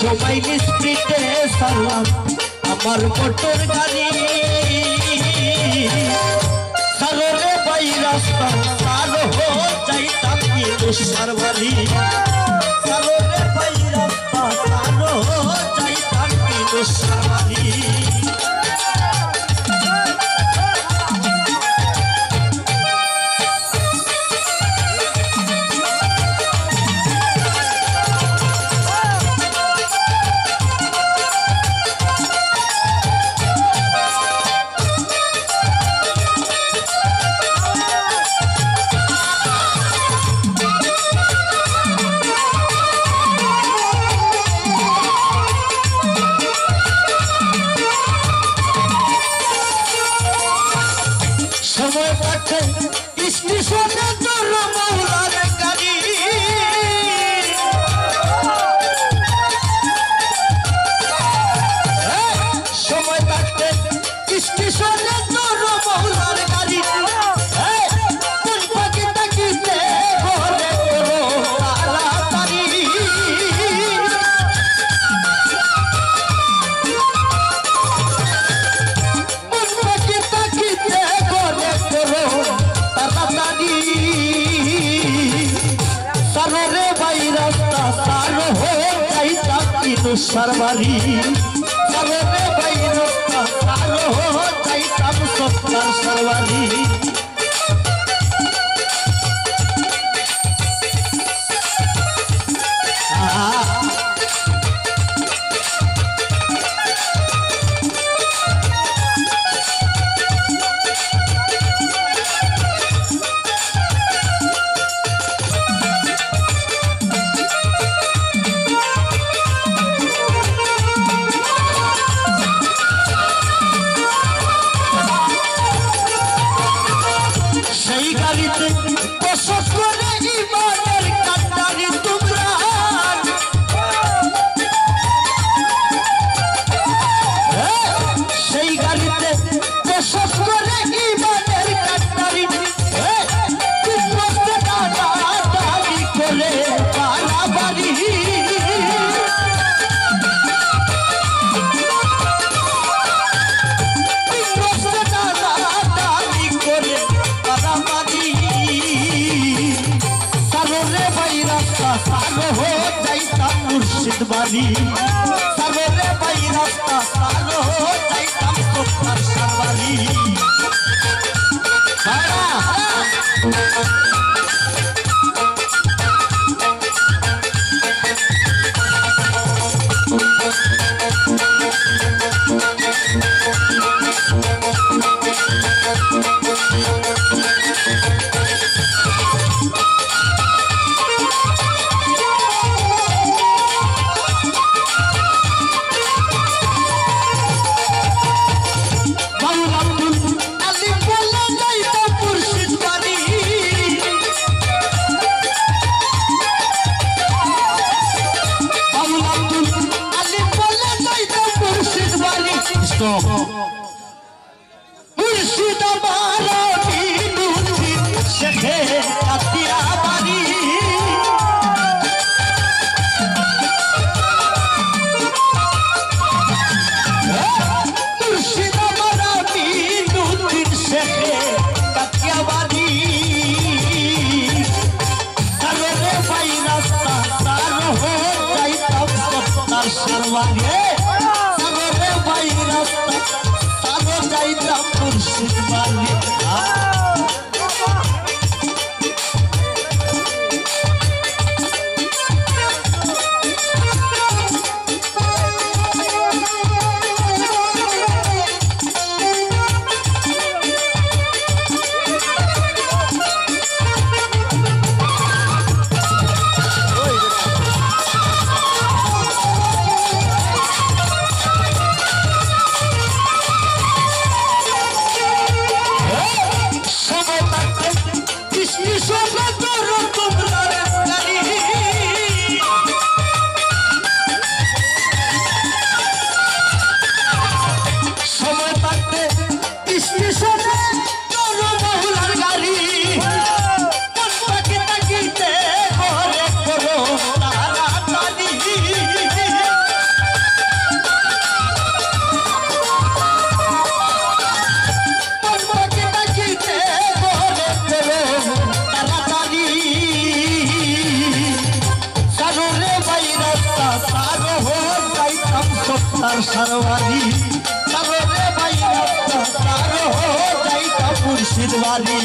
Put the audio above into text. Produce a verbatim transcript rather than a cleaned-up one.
তোমায় নিজ স্পিডে সারলাম আমার মোটর গাড়ি। সারো রে ভাই রাস্তা, সারো, যাইতাম ইনুস শাহর বাড়ি। সারো রে ভাই রাস্তা, সারো, যাইতাম ইনুস শাহর বাড়ি। সময় পাঠাই স্টেশনে তোর মৌলার গাড়ি। সময় থাকতে স্টেশনে তোর মৌলার গাড়ি। কোন পাখি থাকিতে ঘরে করো তাড়াতাড়ি। কোন পাখি থাকিতে ঘরে করো তাড়াতাড়ি। সারো রে ভাই রাস্তা, সারো, যাইতাম ইনুস শাহর বাড়ি। সারো রে ভাই রাস্তা, সারো, যাইতাম সত্তার শাহর বাড়ি। সেই গাড়িতে বসত করে ইমানের কান্ডারি তুমরান। সেই গাড়িতে বসত করে ইমানের কান্ডারি। বিধ্বস্ত টানাটানি করে বাড়াবাড়ি। বিধ্বস্ত টানাটানি করে বাড়াবাড়ি। সারো রে ভাই রাস্তা, সারো, যাইতাম মুর্শিদ বাড়ি। সারো রে ভাই রাস্তা, সারো, যাইতাম সত্তার শাহর বাড়ি। বাউল আব্দুল আলিম বলে যাইতাম মুর্শিদ বাড়ি। বাউল আব্দুল আলিম বলে যাইতাম মুর্শিদ বাড়ি। Stop. মুর্শিদ আমার আমিনুদ্দিন শেখে কাটিয়াবাড়ি। মুর্শিদ আমার আমিনুদ্দিন শেখে কাটিয়াবাড়ি। সারো রে ভাই রাস্তা, সারো, যাইতাম সত্তার শাহর বাড়ি। সারো রে ভাই রাস্তা, সারো, যাইতাম মুর্শিদ বাড়ি। সারোয়ারি, চলো রে ভাই, রাস্তা পার হো, যাইতাম মুর্শিদ বাড়ি।